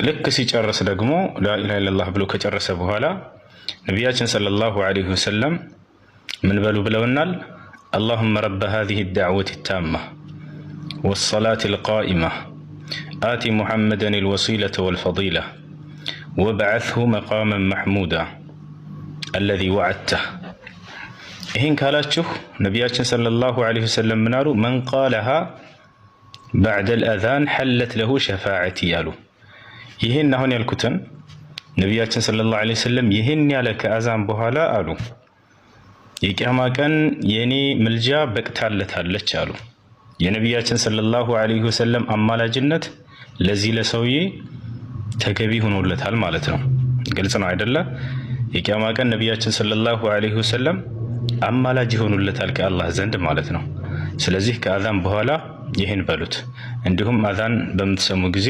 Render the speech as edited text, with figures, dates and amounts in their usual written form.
ልክ ሲጨርስ ደግሞ لا إله إلا الله ብሎ ከጨረሰ በኋላ ነቢያችን صلى الله عليه وسلم ምን በሉ ብለውናል? اللهم رب هذه الدعوة التامة والصلاة القائمة آت محمدا الوسيلة والفضيلة وابعثه مقاما محمودا الذي وعدته። ይህን ካላችሁ ነቢያችን صلى الله عليه وسلم ምን አሉ? من قالها بعد الأذان حلت له شفاعتي አሉ። ይህን አሁን ያልኩትን ነቢያችን صلى الله عليه وسلم ይህን ያለ ከአዛን በኋላ አሉ፣ የቂያማ ቀን የኔ ምልጃ በቅታለታለች አሉ። የነቢያችን صلى الله عليه وسلم አማላጅነት ለዚህ ለሰውዬ ተገቢ ሆኖለታል ማለት ነው። ግልጽ ነው አይደለ? የቂያማ ቀን ነቢያችን صلى الله عليه وسلم አማላጅ ይሆኑለታል ከአላህ ዘንድ ማለት ነው። ስለዚህ ከአዛን በኋላ ይህን በሉት። እንዲሁም አዛን በምትሰሙ ጊዜ